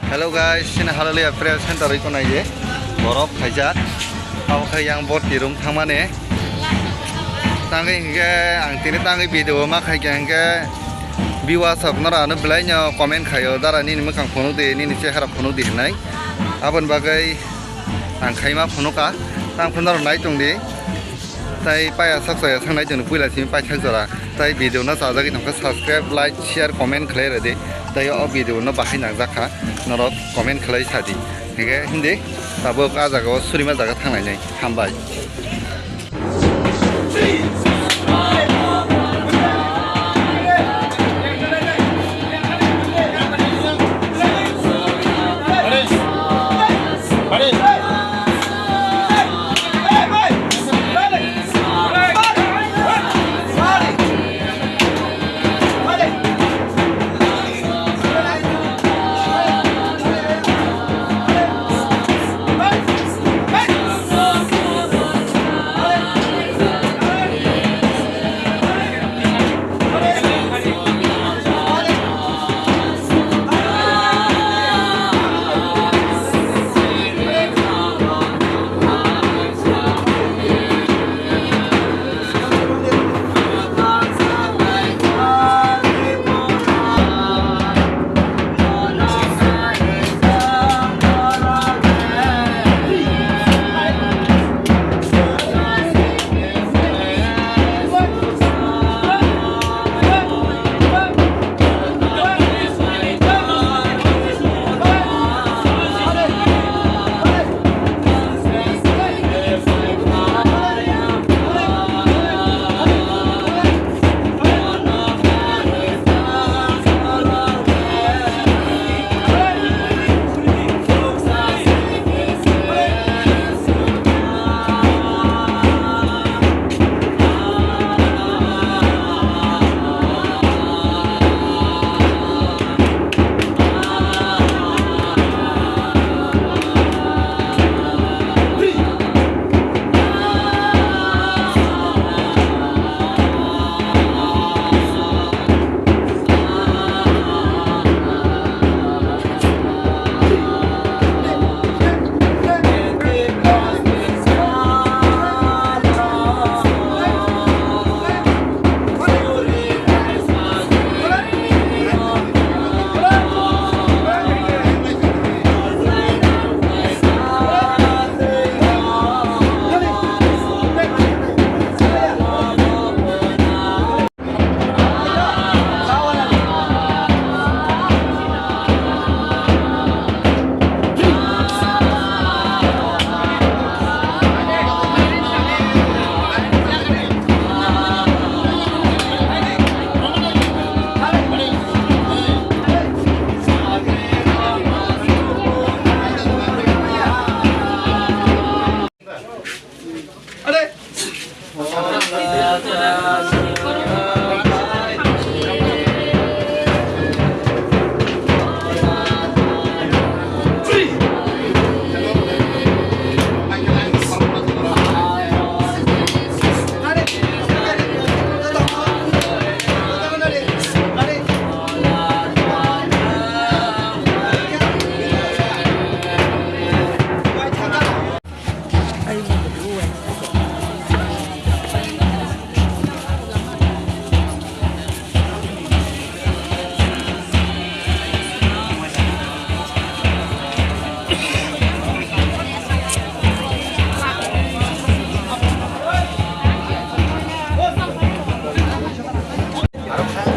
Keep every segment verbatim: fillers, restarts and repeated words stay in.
Hello guys, chini Hallelujah Prayer Center oi konai je borok khaijak. Abo khe yang borti room thangmani. Tangwi hinkhe ang tini tangwi video ma khaikha hinkhe viewers rok norok ano belai no comment khaio, "Dara nini mwkhang phunuk di, nini chehara phunuk di," hinwi. Aboni bagwi ang khaima phunukha. Tang phunuk norok nai tong di. Tai paya sak chaya sak nai tong di, puila simi paithak jora. Tai video no chajagwi tongkha, subscribe, like, share, comment khlai rwdi. Tai o video no bahai nangjak kha, norok comment khlai sadi. Hinkhe hindi tabuk a jaga o surima jaga thangnainai. Hambai.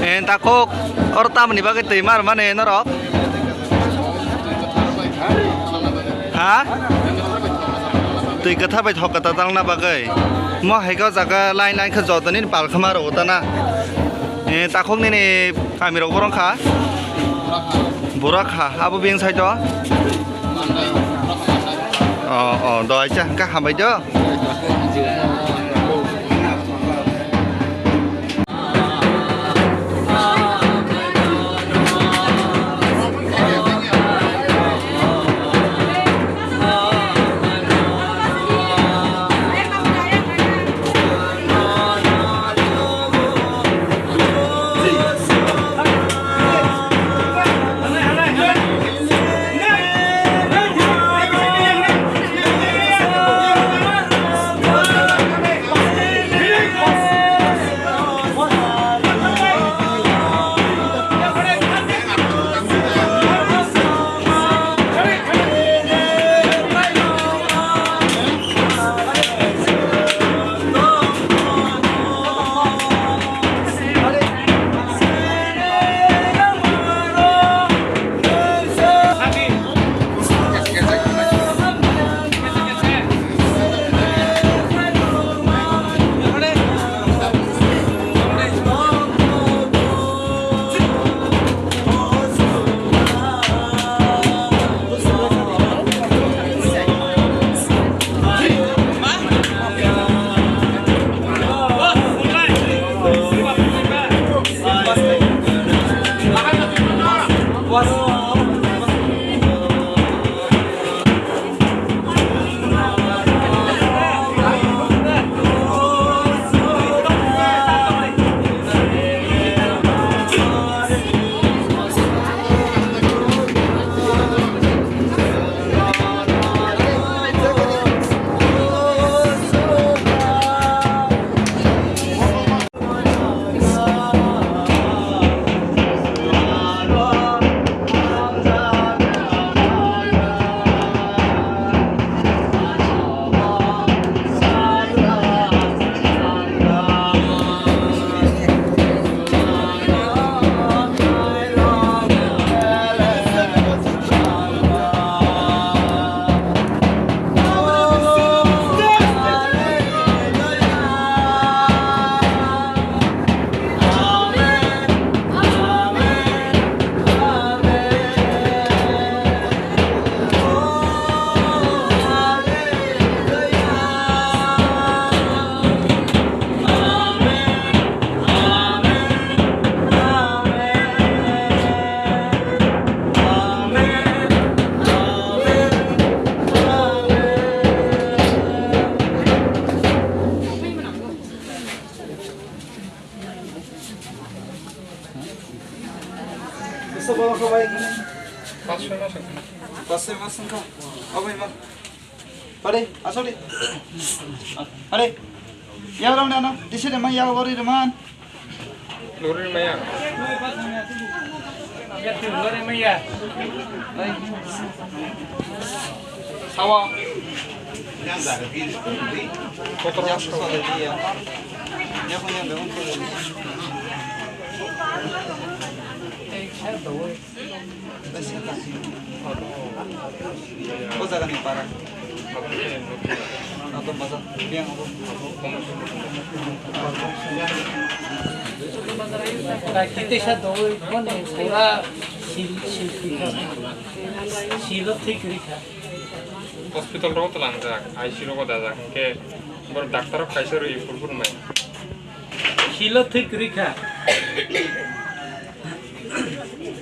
Eh, takhuk, oro tamoni bagwi twi mar mani norok? Ha? Twi kwthar bai thok kwtal talna bagwi. Mo hai khe o jaga line line khe joto nini pal khe ma rw tana. Eh, takhuk nini kami rok borok kha? Burak kha, abo beng sai do? Oh, oh, do acha, hwnkhe hambai do. Pasai mas wngkha. Obai ma. Pare, asori. Pare. Yaw rong nano. Disi de ma yaw bori de man. Lori maya. Lori maya. Sawa. Kotor. O jaga ni para. Ato baza. Biang abo. Kisa doi, mane pura sil, sil, sil, silo thik rikha. Hospital rogo tlangjak, I C U rogo dajak, hingke borok doctor rok kaisa rwi phuru phuru nai. Silo thik rikha.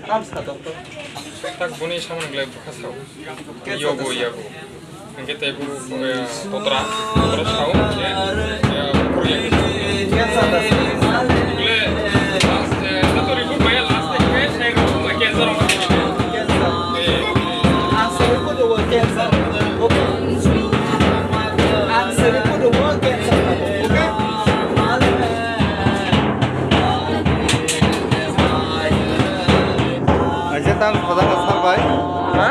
Tamsa doctor. Tak boni samani glai bwkha sao. Yogo, yogo. Hingke tei bo, eh, totra, totra sao, eh, eh, proyek. Cancer da. Bole, last, eh, tato report maya last, eh, sai report ma cancer. Cancer. Eh. Ang sa report o cancer. Okay. Ang sa report o cancer. Okay. Aise tam sada ka sar bai. Ha?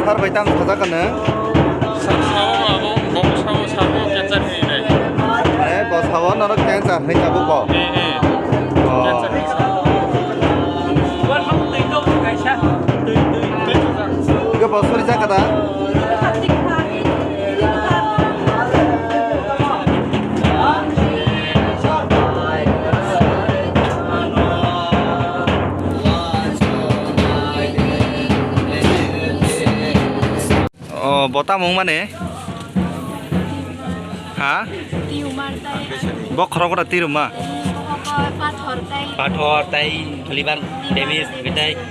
Sar bai tam sada ka nang. Sa-, sao abo, bo sao, sao cancer ni nai. Eh, bo sao norok cancer ni abo bo. Eh, eh. Oh. Cancer ni sao. Ke bo suri jaka da? O, bo tamo wngmani? Ha? Tumor tai. Bokhorok ora tiruma? Bokhorok pathor tai. Pathor tai, liver damage, liver damage.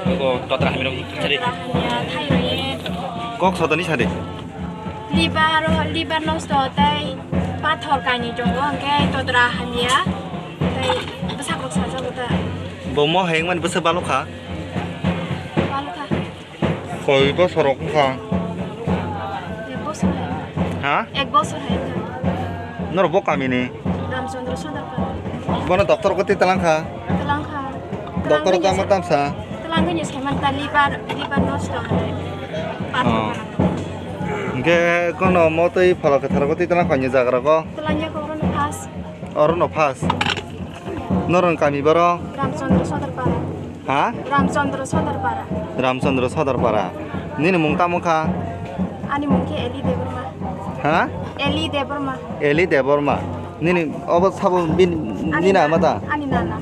Ogo, totra hamirok sadi. Totra hamya, thyroid. Kok sodoni sadi? Liver, liver nosto tai, pathor kainwi tongo, hwnkhe totra hamya, tai bwsakrok sajago ta. Bo mo hayungmani bwsa balokha? Balokha. Koi bosor rok wngkha? Ek bosor hai. Ha? Ek bosor hai wngkha. Norok bo kamini? Ramchandra Sodar Para. Bono doctor ko twi twlang kha? Twlang kha. Doctor tamo tamsa? Twlang khe ni saiman ta liver, liver nosto hai. Oh. Hwnkhe kono mo twi pholok kwthar ko twi twlang kha ni jaga rogo? Twlang ya ko oro no first. Oro no first? Norok kami boro? Ramchandra Sodar Para. Ha? Ramchandra Sodar Para. Ramchandra Sodar Para. Nini mung tamo kha? Ani mung khe Eli Debbarma. Ha? Eli Debbarma. Eli Debbarma. Nini obo sabo bin-, ani nini na-, ama ta? Ani nana.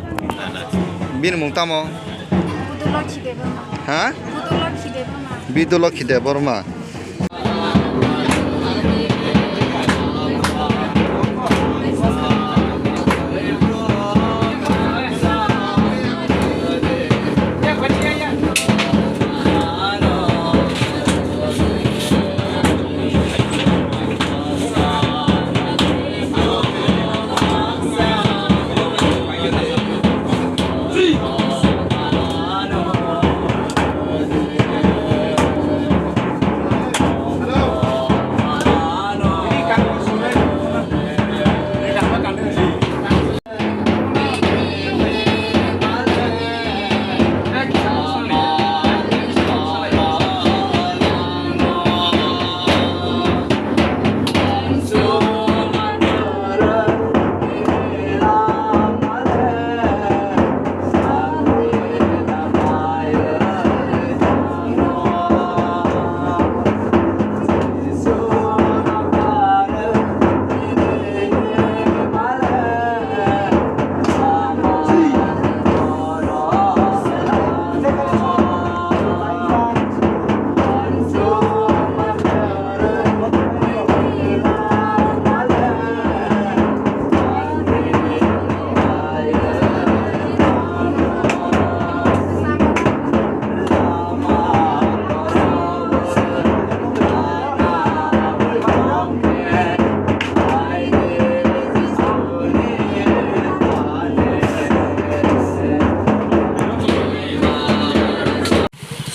Bini mung tamo? Budulokhi Debbarma. Ha? Budulokhi Debbarma. Bidulokhi Debbarma.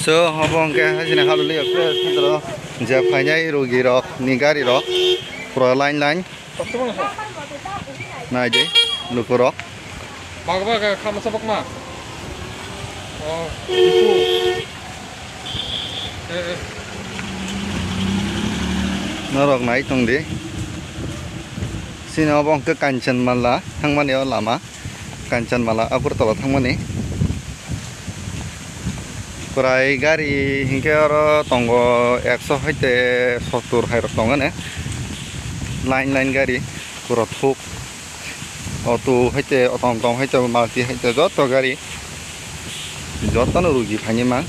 So, obo hwnkhe haisini Haloli Express centro je phainai rugirok ni garirok pura line line. Nai di, lukurok. Baga baga kha masa bakma. Oh, iku. Eh, eh. Norok nai tong di. Sini obo hwnkhe Kanchanmala thangmani o lama. Kanchanmala Agartala thangmani. Prai gari hinkhe oro tongo ekso haite sottur hairok tongmani. Line line gari pura thuk. Auto haite, auto tom tom haite, Maruti haite, joto gari. Jotono rugi phaini mang.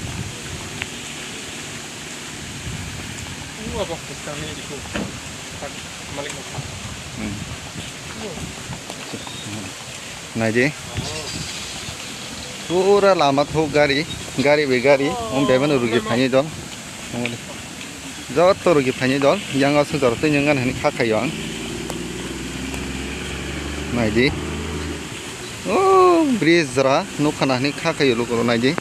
Hmm. Naidi. Pura lama thuk gari, gari bai gari, um, bebeno rugi phaini dol. Joto rugi phaini dol, yang aswk jora twi nang gana hwnwi kha khaio ang. Naidi. O bridge jora nukha na hwnwi kha khaio lukurok naidi.